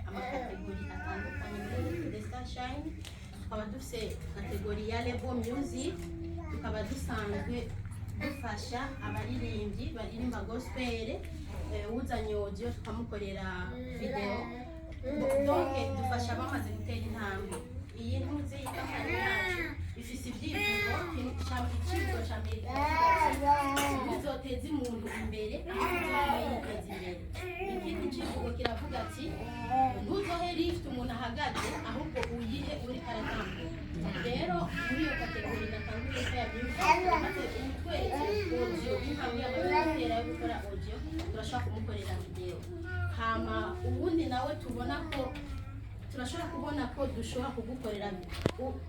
Ama catégories atandukanye muri The Star Shine. Tukaba dufise catégorie ya label music, tukaba dusanzwe dufasha abaririmbyi baririmba gospel, uzanye audio tukamukorera video. Donc dufasha bamaze gutera intambwe. Iyi ntuzi kampani yacu ifise ibyivugo. Icivugo ca mbere kiravuga ati: "Ntuzoteze umuntu imbere, ahubwo uzobe yiteza imbere." Ikindi civugo kiravuga ati: "Ntuzohe lift umuntu ahagaze, ahubwo uyihe uriko aratambuka." Rero muri iyo catégorie natanguye ko ya music, maze utweretse audio, intambwe yamaze gutera yo gukora audio, turashobora kumukorera video. Hama ubundi nawe tubona ko turashobora kubona ko dushobora kugukorera,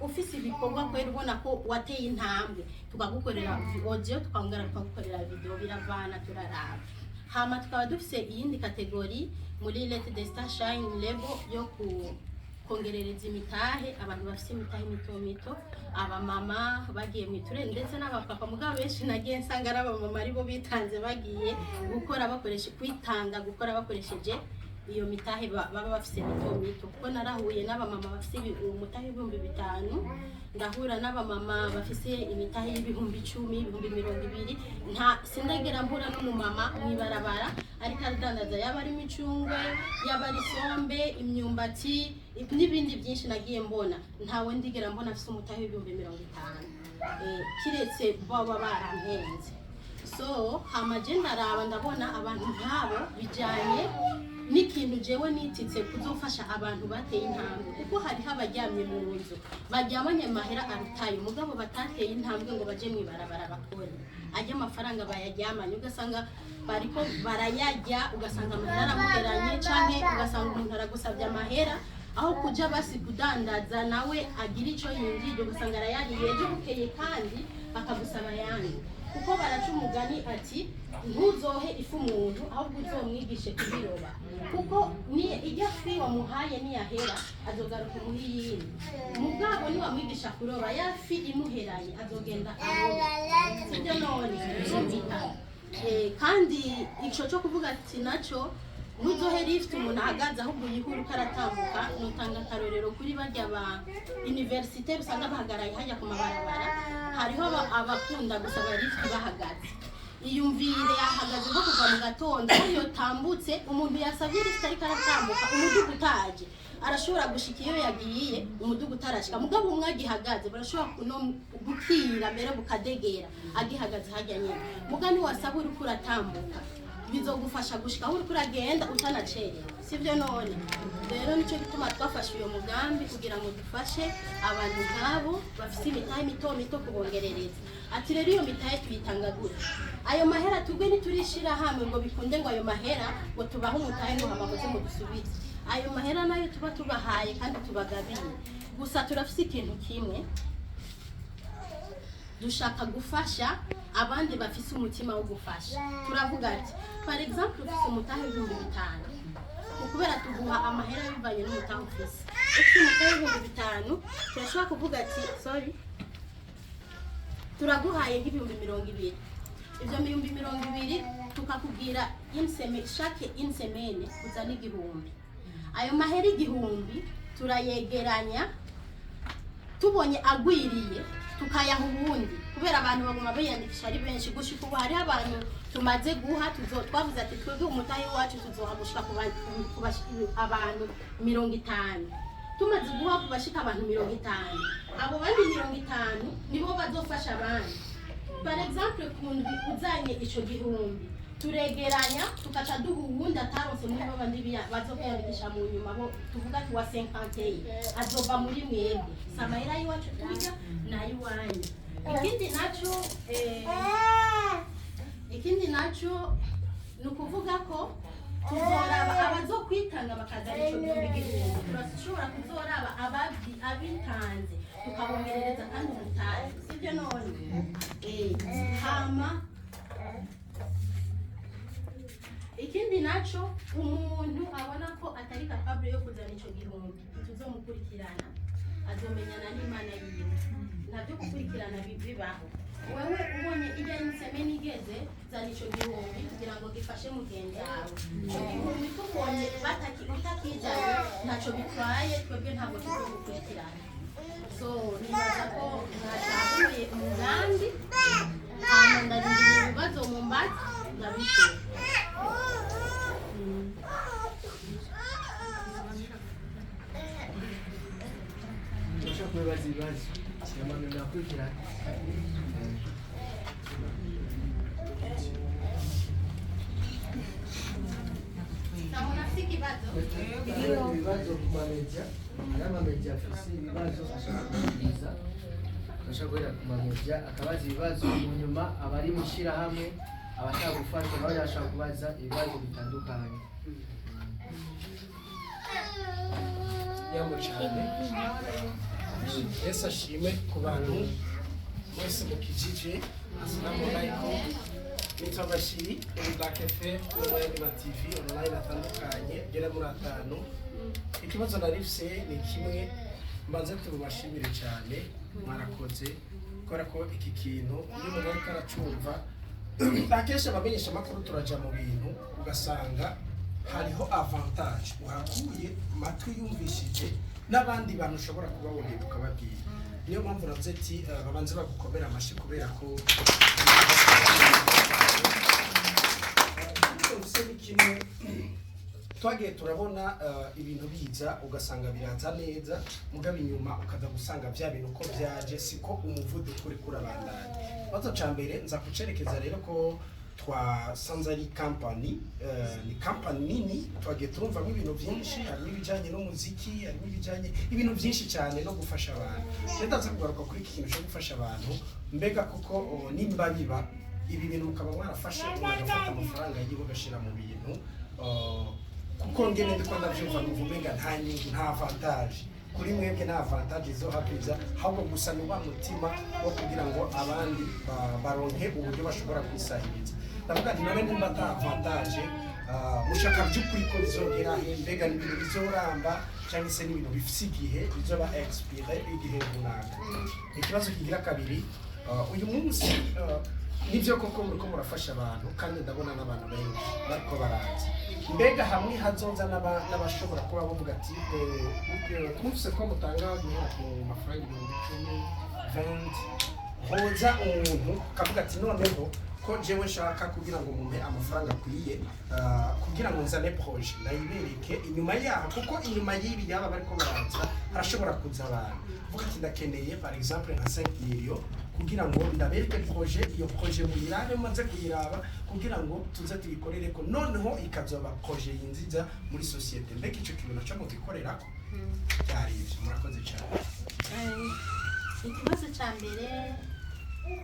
ufise ibikorwa kwera, ubona ko wateye intambwe, tukagukorera audio, tukongera tukagukorera video. Biravana, turaraba. Hama tukaba dufise iyindi catégorie muri Let the Star Shine label yo ku kongerereza imitahe abantu bafise imitahe mito mito, abamama bagiye mu iture ndetse n'abapapa. Mugabo benshi nagiye nsanga ari abamama, aribo bitanze bagiye gukora bakoresha kwitanga gukora bakoresheje iyo mitahe baba bafise mito mito, kuko narahuye n'abamama bafise umutahe w'ibihumbi 5, ndahura n'abamama bafise imitahe y'ibihumbi 10, 20,000. Nta sindagera mbura n'umumama mw'ibarabara ariko aradandaza, yaba ari imicungwe, yaba ari isombe, imyumbati n'ibindi byinshi nagiye mbona. Ntawe ndigera mbona afise umutahe w'ibihumbi 50, kiretse baba barampenze. So hama je ndaraba, ndabona abantu nk'abo bijanye n'ikintu jewe nititse kuzofasha abantu bateye intambwe, kuko hariho abaryamye mu nzu baryamanye amahera arutaye, mugabo batateye intambwe ngo baje mw'ibarabara bakore. Ajya amafaranga bayaryamanye, ugasanga bariko barayarya, ugasanga amahera aramuheranye, canke ugasanga umuntu aragusabye amahera, aho kuja basi kudandaza nawe agira ico yinjije, ugasanga arayariye. Ejo bukeye kandi akagusaba ayandi, kuko baraca umugani ati: "Ntuzohe ifi umuntu, ahubwo uzomwigishe kubiroba," kuko ni irya fi wamuhaye niyahera azogaruka umuha iyindi. Mugabo niwamwigisha kuroba, ya fi imuheranye azogenda aroba. Sibyo none? Birumvikana. Kandi ico cyo kuvuga ati naco: "Ntuzohe lift umuntu ahagaze, ahubwo uyihure uko aratambuka." Nutanga akarorero kuri barya ba université usanga bahagaraye hajya ku mabarabara. Hariho abakunda gusaba lift bahagaze. Iyumvire yahagaze nko kuva mu gatondo, aho yotambutse umuntu yasabye lift ariko aratambuka, umuduga utaje, arashobora gushika iyo yagiye umuduga utarashika. Mugabo umwe agihagaze, barashobora kuno gukira mbere bukadegera agihagaze hajya nyene. Muga niwasaba uriko uratambuka, bizogufasha gushika aho uriko uragenda utanacerewe. Sibyo none? Rero nicyo gituma twafashe uyo mugambi kugira ngo dufashe abantu nk'abo bafise imitahe mito mito, kubongerereza. Ati rero iyo mitahe tuyitanga gute? Ayo mahera tugwe ntiturishira hamwe ngo bikunde ngo ayo mahera ngo tubahe umutahe ngo hamamuze mu dusubize ayo mahera. Nayo tuba tubahaye kandi tubagabiye. Gusa turafise ikintu kimwe dushaka gufasha abandi bafise umutima wo gufasha. Turavuga ati: par exemple, ufise umutahe w'ibihumbi 5, kubera tuguha amahera bivanye n'umutahe ufise, ufise umutahe w'ibihumbi 5, turashobora kuvuga ati: "Sorry, turaguhaye nk'ibihumbi 20." Ivyo 20,000 tukakubwira chaque une semaine uzana igihumbi. Ayo mahera igihumbi turayegeranya, tubonye agwiriye tukayaha ubundi, kubera abantu baguma biyandikisha ari benshi. Gushika ubu hariho abantu tumaze guha. Twavuze ati twebwe umutahe wacu tuzoha gushika ku abantu 50. Tumaze guha ku bashika abantu 50, abo bandi 50 nibo bazofasha abandi. Par exemple, ku ndwi uzanye ico gihumbi, turegeranya tukaca duha uwundi ataronse muri bo bandi bazokwiyandikisha mu nyuma, bo tuvuga ati wa 51 azova muri mwebwe. Si amahera y'iwacu turya, ni ay'iwanyu. Ikindi naco ni ukuvuga ko tuzoraba abazokwitanga bakazana ico gihumbi gihumbi. Turashobora kuzoraba abitanze tukabongerereza kandi umutahe. Sibyo none? Hama ikindi naco, umuntu abona ko atari capable yo kuzana ico gihumbi, ntituzomukurikirana, azomenyana n'Imana yiwe. Ntabyo gukurikirana bibaho. Wewe ubonye ijya semaine igeze, zana ico gihumbi kugira ngo gifashe mugenzi wawe. Ico gihumbi tubonye utakijanye. Ntacyo bitwaye, twebwe ntabwo tuzogukurikirana. So nibaza ko mwatahuye umugambi, hama ndarindiriye ibibazo mumbaza, ndabishyura. Turashobora kubibaza ibibazo, shyira ndakurikirana. Ntabona afite ikibazo. Ibibazo ku mamedia, hari amamedia afise ibibazo ashaka kubwiriza, ashobora guhera ku mamedia akabaza ibibazo, mu nyuma abari mu shyirahamwe abashaka gufashwa nabo bashobora kubaza ibibazo bitandukanye. Yambo cyane, Yesu ashimwe ku bantu mwese mukijije. Assalamu alaikum. Nitwa Bashiri muri Black FM no mu yandi ma TV online atandukanye agera muri atanu. Ikibazo narifise ni kimwe. Mbanze tubashimire cyane, mwarakoze, kubera ko iki kintu iyo umuntu ariko aracumva, akenshi abamenyesha amakuru turaja mu bintu ugasanga hariho avantage uhakuye, matwi yumvishije n'abandi bantu ushobora kuba wogenda ukababwira. Niyo mpamvu navuze ati babanze bagukomera amashyi, kubera ko mfise ni kimwe. Twagiye turabona ibintu biza, ugasanga biraza neza, mugabo inyuma ukaza gusanga bya bintu uko byaje siko umuvuduko uriko urabandanya. Ikibazo ca mbere nza kucerekeza rero ko twasanze ari company, ni company nini. Twagiye turumvamo ibintu byinshi, harimo ibijyanye n'umuziki, harimo ibijyanye ibintu byinshi cyane no gufasha abantu. Rero ndaza kugaruka kuri iki kintu cyo gufasha abantu. Mbega kuko nimba biba ibi bintu mukaba mwarafashe, umuntu agafata amafaranga yiwe agashira mu bintu, kuko ngene ndiko ndavyumva, numva umenga nta nyungu, nta avantage kuri mwebwe, nta avantage izohapiza, ahubwo gusa ni wa mutima wo kugira ngo abandi baronke uburyo bashobora kwisahiriza. Ndavuga nti none nimba ata avantage, mushaka by'ukuri ko bizogera he? Mbega ni ibintu bizoramba cyangwa se ni ibintu bifise igihe bizoba expiré igihe runaka? Ikibazo kigira kabiri, uyu munsi nibyo koko muriko murafasha abantu, kandi ndabona n'abantu benshi bariko baraza. Mbega hamwe hazoza n'abashobora kuba bavuga ati twumvise ko mutanga guhera ku mafaranga 10,000, 20, hoza umuntu kavuga ati noneho ko jewe nshaka kugira ngo mumpe amafaranga akwiye, kugira ngo nzane projet ndayibereke inyuma yaho, kuko inyuma y'ibi yaba bariko baraza harashobora kuza abantu vuga ati ndakeneye par exemple nka 5 millions kugira ngo ndabereke projet, iyo projet muyirabe, maze kuyiraba kugira ngo tuze tuyikorere ko noneho ikazoba projet yinziza muri société. Mbega ico kintu naco mugikorerako? Byari ivyo, murakoze cyane. Ikibazo cya mbere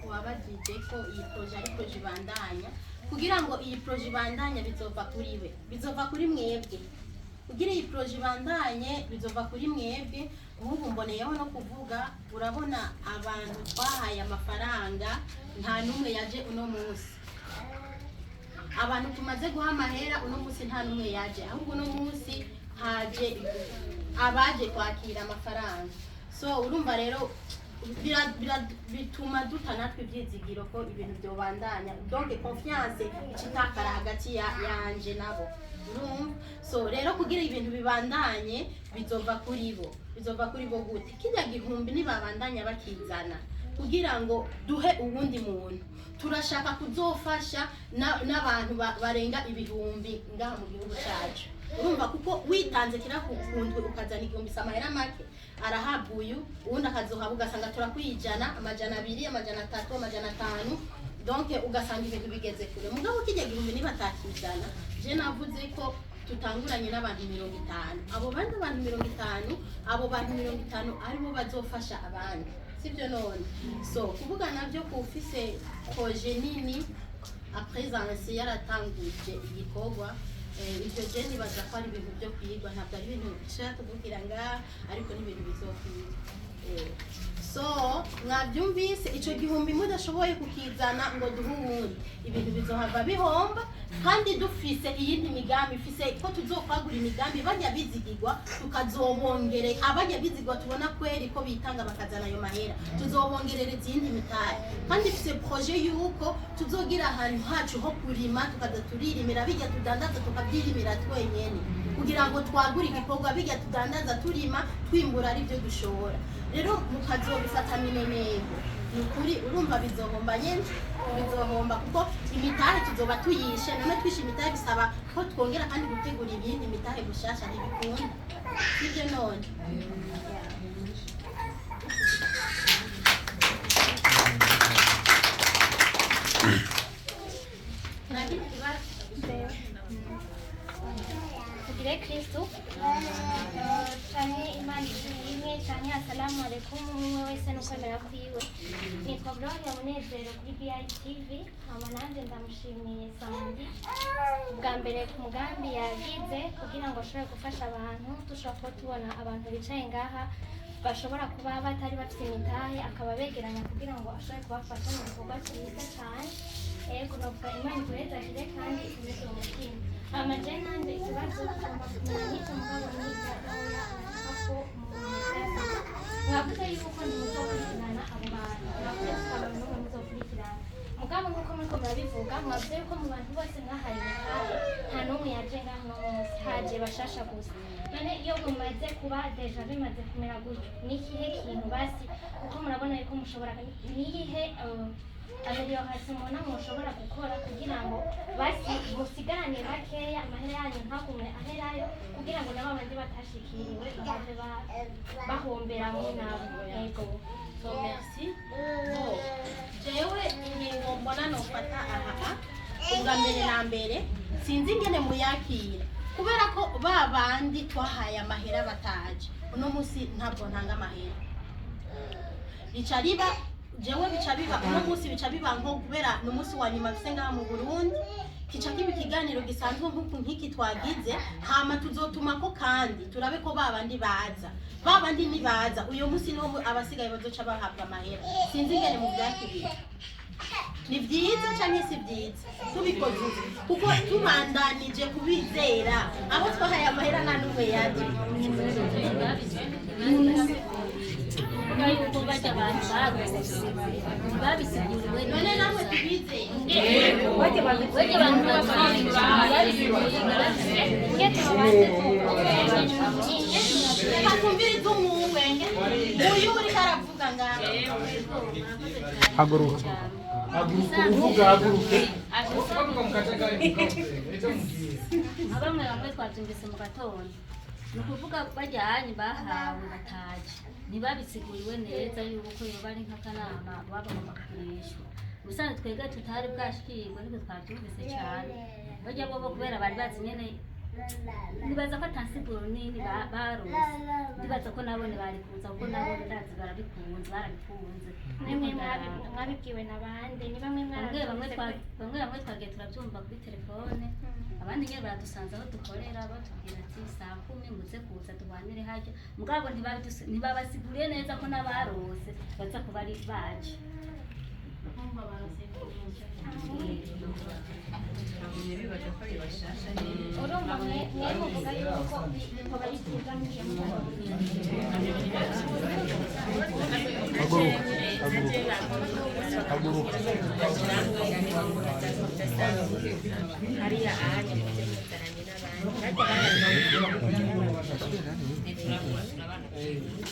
wabajije ko iyi projet ari projet ibandanya. Kugira ngo iyi projet ibandanye bizova kuri we, bizova kuri mwebwe. Kugira iyi projet ibandanye bizova kuri mwebwe. Nk'ubu mboneyeho no kuvuga, urabona abantu twahaye amafaranga nta n'umwe yaje uno munsi. Abantu tumaze guha amahera uno munsi nta n'umwe yaje, ahubwo uno munsi haje abaje kwakira amafaranga. So urumva rero bituma duta natwe ibyizigiro ko ibintu byobandanya, donc confiance ikitakara hagati yanje nabo, urumva. So rero kugira ibintu bibandanye bizova kuri bo. Bizova kuri bo gute? Kijya gihumbi nibabandanya bakizana kugira ngo duhe uwundi muntu, turashaka kuzofasha n'abantu barenga ibihumbi ngaha mu gihugu cyacu, urumva. Kuko witanze kirakukundwe ukazana igihumbi, si amahera make, arahabwa uyu, uwundi akazohabwa, ugasanga turakwijana 200, 300, 500, donc ugasanga ibintu bigeze kure. Mugabo kijya gihumbi niba atakizana, je navuze ko tutanguranye n'abantu 50, abo bandi bantu 50, abo bantu 50 aribo bazofasha abandi, sibyo none? So kuvuga nabyo ku ufise projet nini après yaratanguje igikorwa, ibyo je nibaza ko ari ibintu byo kwigwa, ntabwo ari ibintu bishaka kuvugira ngaha, ariko ni ibintu bizokwigwa. So mwabyumvise, ico gihumbi mudashoboye kukizana ngo duhe uwundi, ibintu bizohava bihomba. Kandi dufise iyindi migambi, ifise ko tuzokwagura imigambi, bajya bizigirwa tukazobongere, abajya bizigwa tubona kweri ko bitanga bakazana ayo mahera, tuzobongerera izindi mitari. Kandi ifise projet yuko tuzogira ahantu hacu ho kurima, tukaza turirimira bijya tudandaza, tukabyirimira twenyene. Kugira ngo twagure igikorwa bijya tudandaza, turima, twimbura, aribyo dushora. Rero mukazobifata minenego, ni ukuri urumva bizohomba nyene, bizohomba kuko imitahe tuzoba tuyishe. None twishe imitahe, bisaba ko twongera kandi gutegura ibindi mitahe gushasha, ntibikunda, sibyo none? Nta kindi kibazo? Tugire Kristu canke Imana imwe canke asalamu alaikum, umwe wese n'ukwemera kwiwe. Nitwa Gloria Munezero kuri BITV. Hama nanje ndamushimiye Sandi bwa mbere ku mugambi yagize kugira ngo ashobore gufasha abantu. Dushobora kuba tubona abantu bicaye ngaha bashobora kuba batari bafite imitahe, akaba begeranya kugira ngo ashobore kubafasha mu gikorwa cyiza cyane. Ego, novuga Imana iguhezagire kandi ikomeze uwo mutima. Hama je nanje ikibazo tugomba kumenya nk'icyo, mugabo mwiza gahora nashaka ko mwavuze yuko ntimuzokurikirana abo bantu, mwavuze ko abantu n'umwe muzokurikirana. Mugabo nk'uko muriko murabivuga, mwavuze yuko mu bantu bose mwahaye imitahe nta n'umwe yaje ngaha uno munsi, haje bashasha gusa. None iyo mumaze kuba déjà bimaze kumera gutyo, ni ikihe kintu basi, kuko murabona yuko mushobora, niyihe amélioration mubona mushobora gukora kugira ngo basi musigarane bakeya, amahera yanyu ntagume aherayo, kugira ngo nabo bandi batashikiriwe bahave bahomberamwo nabo? Yego. So merci. Oh, jewe ingingo mbona nofata aha, ubwa mbere na mbere, sinzi ingene muyakira, kubera ko ba bandi twahaye amahera bataje uno munsi, ntabwo ntanga amahera. Rica riba jewe bica biba uno munsi, bica biba nko kubera ni umunsi wa nyuma mfise ngaha mu Burundi, kica kiba ikiganiro gisanzwe nk'uku nk'iki twagize. Hama tuzotumako kandi turabe ko ba bandi baza. Ba bandi nibaza uyo munsi, niho abasigaye bazoca bahabwa amahera. Sinzi ingene muvyakiriye, ni byiza canke si byiza tubikoze uku? Kuko tubandanije kubizera, abo twahaye amahera nta n'umwe yaje. Kuvuga yuko bajya abantu barose babisiguriwe. None namwe tubizeye? Bajya abantu babisiguriwe. Nge tubabanze. Reka twumvirize umwe uyu uriko aravuga ngaho. Haguruka, haguruka uvuga, haguruke. Nka bamwe bamwe twabyumvise mu gatondo. Ni ukuvuga bajyanye bahawe bataje, ntibabisiguriwe neza yuko yoba ari nk'akanama baba bagomba kugurishwa. Ubusanzwe twebwe tutari bwashikirwe, niko twabyumvise cyane. Bajya bobo kubera bari bazi nyene, nibaza ko ata nsiguro nini baronse. Ndibaza ko nabone bari kuza, kuko nabo ndazi barabikunze, barabikunze. Nimwe mwabibwiwe na bande? Ni bamwe Bamwe bamwe mwarabyumvise? Bamwe bamwe twagiye turabyumva kuri telefone, abandi nyine baradusanze aho dukorera, batubwira ati saa 10 muze kuza duhwanire hajya. Mugabo ntibabasiguriye neza ko n'abarose baza kuba ari baje. Kumva barose. Urumva mwe muvuga yuko bikoba ari byiza mugiye mutanga. Haguruka, haguruka, haguruka. Hariya ahanye mujye muzananye n'abandi bajya.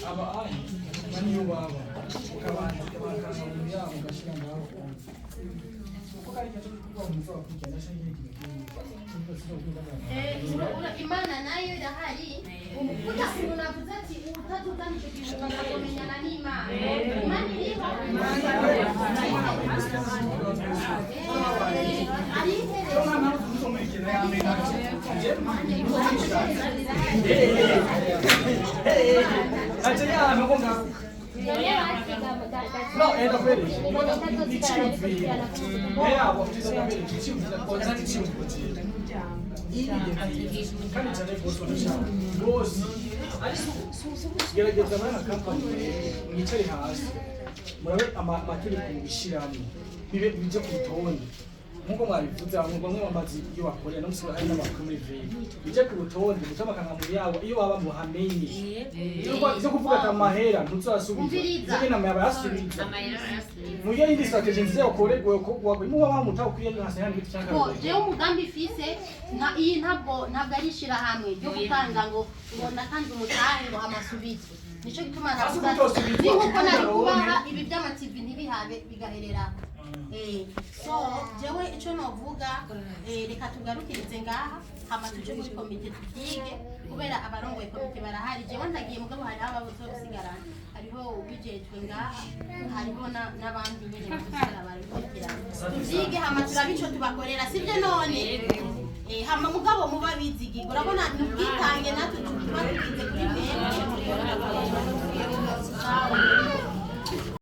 Aba ayi niyo baba ukabanza bakaza mu yabo ugashyira ngaho, kuko ari cyo kuba umuzakurikirana cyangwa ikindi kintu. Imana nayo irahari. Burya umuntu navuze ati utazuzana icyo kintu bakakumenyana n'Imana, Imana iriho ari iherezo. None basiga No, ndakwereka icyiyumviro yabo, ndakwereka icyiyumviro konzani, icyiyumviro kandi cyane rwose urashaka rwose, ariko gerageza muri aka kampani mwicare hasi murabe amategeko mubishyiramo bibe bijye ku rutonde. Nkuko mwabivuze, abantu bamwe bamaze iyo bakorera no musore, hari n'abakuru muri ville ije ku rutonde muco amakangamuntu yabo iyo baba muhamenye. Ivyo kuvuga ati amahera ntuzasubiza. Umviriza. Ivyo nyene bayasubiza. Amahera arasubiza. Muyo yindi strategy nziza yokoregwe ko imuba bamutaho kwiye nka sena n'igiti Bo, cy'akarorero. Jewe umugambi mfise iyi ntabwo ari ishirahamwe ryo gutanga ngo natanze umutahe ngo amasubizwe. Nico gituma Hasi navuga kutosubizwa, ni nkuko nari kugira kubaha uronke. ibi by'ama TV ntibihabe bigaherera. So jewe ico novuga, reka tugarukirize ngaha, hama tuje muri komite tuvyige, kubera abarongoye komite barahari. Jewe ndagiye, mugabo hariho abazogusigarana, hariho ubijejwe ngaha, hariho n'abandi nyene bazosigara barabikurikirana. Tuvyige hama turabe ico tubakorera, sivyo? None hama mugabo muba bizigirwa, urabona ni ubwitange natwe tuba tugize.